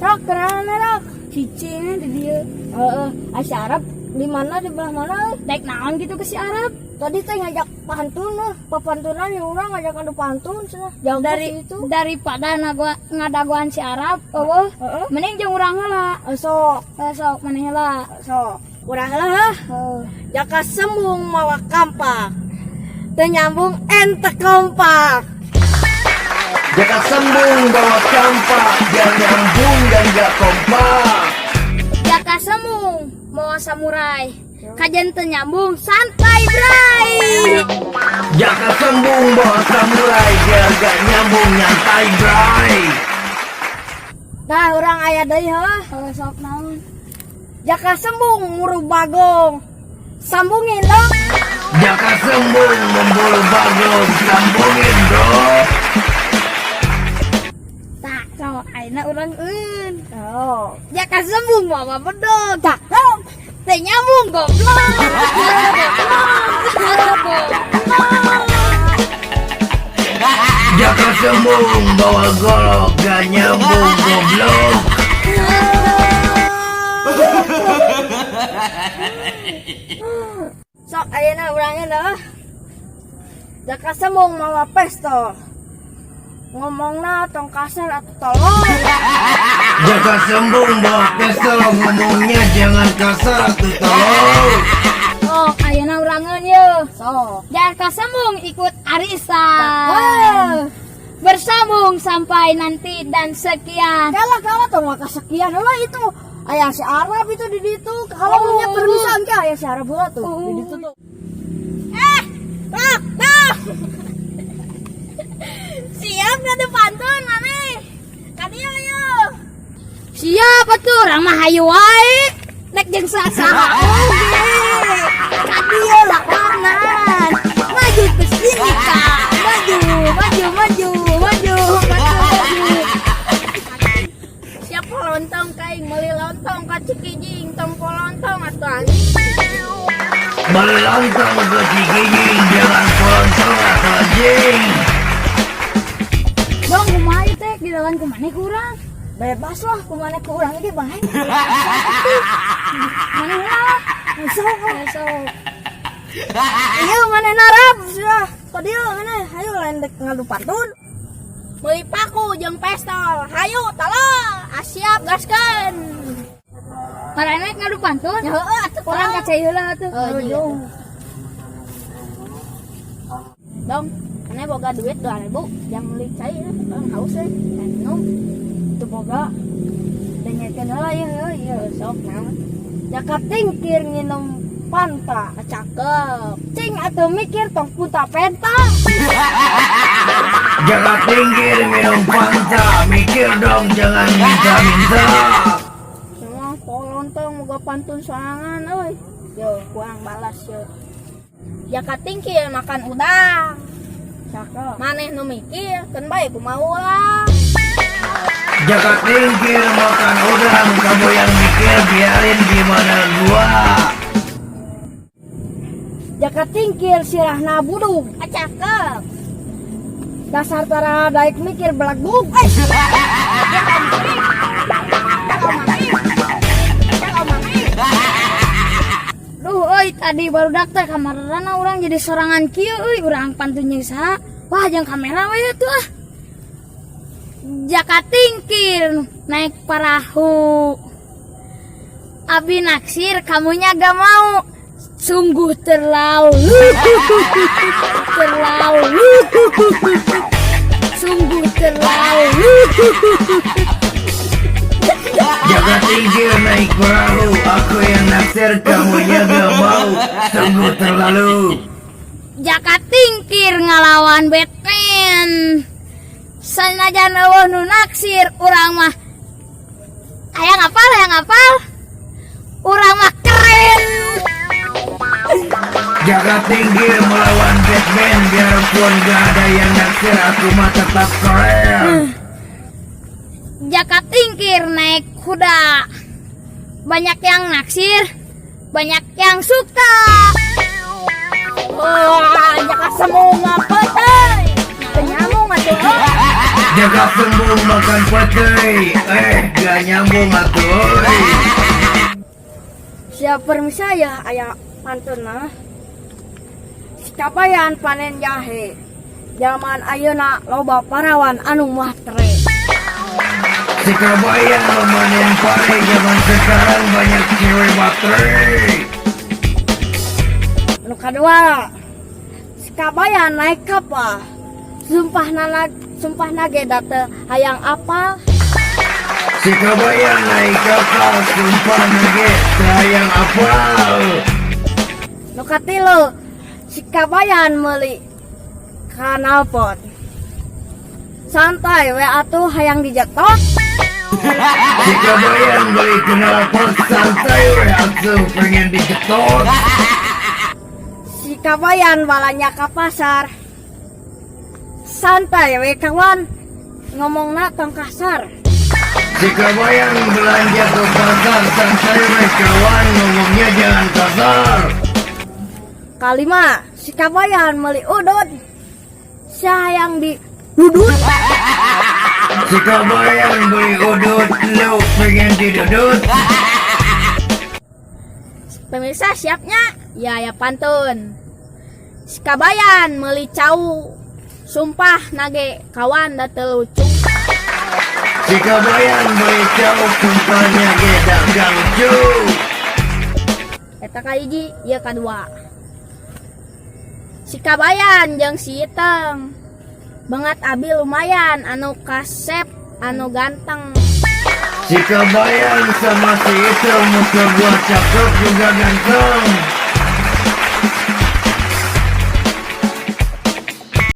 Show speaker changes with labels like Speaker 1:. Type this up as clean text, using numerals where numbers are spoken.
Speaker 1: Sok kenalan, Rok.
Speaker 2: Cicing di dieu.
Speaker 1: Heeh, si Arab di mana, di belah mana euy?
Speaker 2: Daek naon gitu ke si Arab?
Speaker 1: Tadi teh ngajak pantun lah, papantunan ya, urang ngajak adu pantun cenah. Jago
Speaker 2: Dari
Speaker 1: sih itu.
Speaker 2: Daripada nagua ngadagoan si Arab, euweuh.
Speaker 1: Heeh.
Speaker 2: Mending jeung urang heula.
Speaker 1: Eh, sok,
Speaker 2: Eh, sok maneh heula.
Speaker 1: Sok. Urang heula heuh.
Speaker 2: Heuh.
Speaker 1: Jaka sembung mawa kampak. Teu nyambung ente kompak.
Speaker 3: Jaka sembung bawa kampak, gak nyambung dan gak kompak.
Speaker 2: Jaka sembung mawa samurai. Kajeun teu nyambung, santai bray.
Speaker 3: Jaka sembung bawa samurai, biar gak nyambung, nyantai bray.
Speaker 1: Tah, urang aya deui heuh.
Speaker 2: Heuh, sok naon?
Speaker 1: Jaka sembung muru bagong. Sambungin dong.
Speaker 3: Jaka sembung memburu bagong, sambungin bro.
Speaker 2: Tah, sok ayeuna urang eun.
Speaker 1: Oh.
Speaker 2: Jaka sembung mawa bedog. Cakep. Teu nyambung, goblok. Goblok. Goblok.
Speaker 3: Jaka sembung bawa golok, gak nyambung, goblok.
Speaker 1: Sok ayeuna urang heuh. Jaka sembung mawa pistol. Ngomongna tong kasar atuh, tolong.
Speaker 3: Jaka sembung bawa pistol, ngomongnya jangan kasar atuh, tolong.
Speaker 2: Oh, ayeuna urangeun ye.
Speaker 1: Sok.
Speaker 2: Jaka sembung ikut arisan.
Speaker 1: Heuh.
Speaker 2: Bersambung sampai nanti dan sekian.
Speaker 1: Kalah kalah tong maka sekian heula itu. Aya si Arab itu di ditu. Kalau
Speaker 2: Oh.
Speaker 1: punya permisan ke aya si Arab heula tuh.
Speaker 2: Oh.
Speaker 1: Di ditu tuh. Eh, Rok, nah.
Speaker 2: Siap ngadu pantun maneh? Kadieu ayo. Siap atuh, urang mah hayu wae. Nek jeung saha oge. Kadieu lakonan. Maju ke sini, Kak. Maju, maju, maju, maju, maju, maju.
Speaker 4: Siapa lontong kaing meuli lontong ka Cikijing, tong lontong atuh anjing.
Speaker 3: Beli lontong ke Cikijing, jangan lontong atuh anjing.
Speaker 2: Dong, kumaha ieu teh di dalam kumaha kurang?
Speaker 1: Bebas lah kumaha ku urang ge bae.
Speaker 2: Mana lah?
Speaker 1: Sok.
Speaker 2: Sok.
Speaker 1: Iya, mana narap sudah. Kadieu mana? Hayu lain dek ngadu pantun.
Speaker 4: Meuli paku jeung pistol, hayu tolong, asiap gaskeun.
Speaker 2: Marane ngadu pantun?
Speaker 4: Ya heueuh atuh.
Speaker 2: Urang ka cai heula atuh.
Speaker 4: Oh, iya. Dong, maneh boga duit 2000 yang meuli cai ya, urang haus euy, minum.
Speaker 1: Itu boga. Dengekeun heula ieu heuh ieu.
Speaker 4: Sok naon?
Speaker 1: Jaka tingkir nginum Fanta.
Speaker 4: Cakep.
Speaker 1: Cing atuh mikir tong punta penta.
Speaker 3: Jaka tingkir minum Fanta, mikir dong, jangan minta-minta.
Speaker 4: Semua kolontong moga pantun sorangan euy. Yo, kurang balas yo. Jaka tingkir makan udang.
Speaker 1: Cakep.
Speaker 4: Maneh nu mikir, keun bae kumaha ulah.
Speaker 3: Jaka tingkir makan udang, kamu yang mikir biarin gimana gua.
Speaker 1: Jaka tingkir sirahna budug.
Speaker 4: Ah, cakep.
Speaker 1: Dasar tara daek mikir, belegug. Eh,
Speaker 2: Duh euy, tadi barudak teh kamarana urang jadi sorangan kieu euy, urang pantun jeung saha? Wah, jeung kamera we atuh ah. Jaka tingkir naik parahu. Abi naksir, kamunya gak mau. Sungguh terlalu. Terlalu. Sungguh terlalu.
Speaker 3: Jaka tingkir naik perahu, aku yang naksir, kamunya gak mau. Sungguh terlalu.
Speaker 2: Jaka tingkir ngalawan Batman. Sanajan euweuh nu naksir, urang mah hayang apal, hayang apal. Urang mah keren.
Speaker 3: Jaka tingkir melawan Batman, biarpun gak ada yang naksir, aku mah tetap keren.
Speaker 2: Jaka tingkir naik kuda. Banyak yang naksir, banyak yang suka.
Speaker 4: Wah, jaka sembung ngapet euy. Teu nyambung atuh.
Speaker 3: Jaka sembung makan petai. Eh, gak nyambung atuh euy.
Speaker 1: Siap permisa ya, aya pantun nah. Si kabayan panen jahe. Zaman ayeuna loba parawan anu matre.
Speaker 3: Si kabayan memanen pare, zaman sekarang banyak cewek matre.
Speaker 1: Nu kadua, si kabayan naik kapal. Sumpah nana, sumpah nage da teu hayang apal.
Speaker 3: Si kabayan naik kapal, sumpah nage sayang apal.
Speaker 1: Nu katilu, si kabayan meuli knalpot. Santai we atuh hayang dijetot.
Speaker 3: Si kabayan beli knalpot, santai we atuh pengen dicetot.
Speaker 1: Si kabayan balanja ka pasar. Santai we kawan, ngomongna tong kasar.
Speaker 3: Si kabayan belanja ke pasar, santai we kawan, ngomongnya jangan kasar.
Speaker 1: Kalima, si kabayan meuli udud. Sayang di dudut.
Speaker 3: Si kabayan beli udut, lu pengen didudut.
Speaker 4: Pemirsa, siapnya? Ya ya, pantun. Si kabayan meuli cau. Sumpah nage kawan da teu lucu.
Speaker 3: Si kabayan beli cau, sumpahnya ge gak lucu.
Speaker 4: Eta kahiji, ieu kadua. Si kabayan jeung si Iteng. Banget abi lumayan anu kasep anu ganteng.
Speaker 3: Si kabayan sama si itu, muka gua cakep juga ganteng.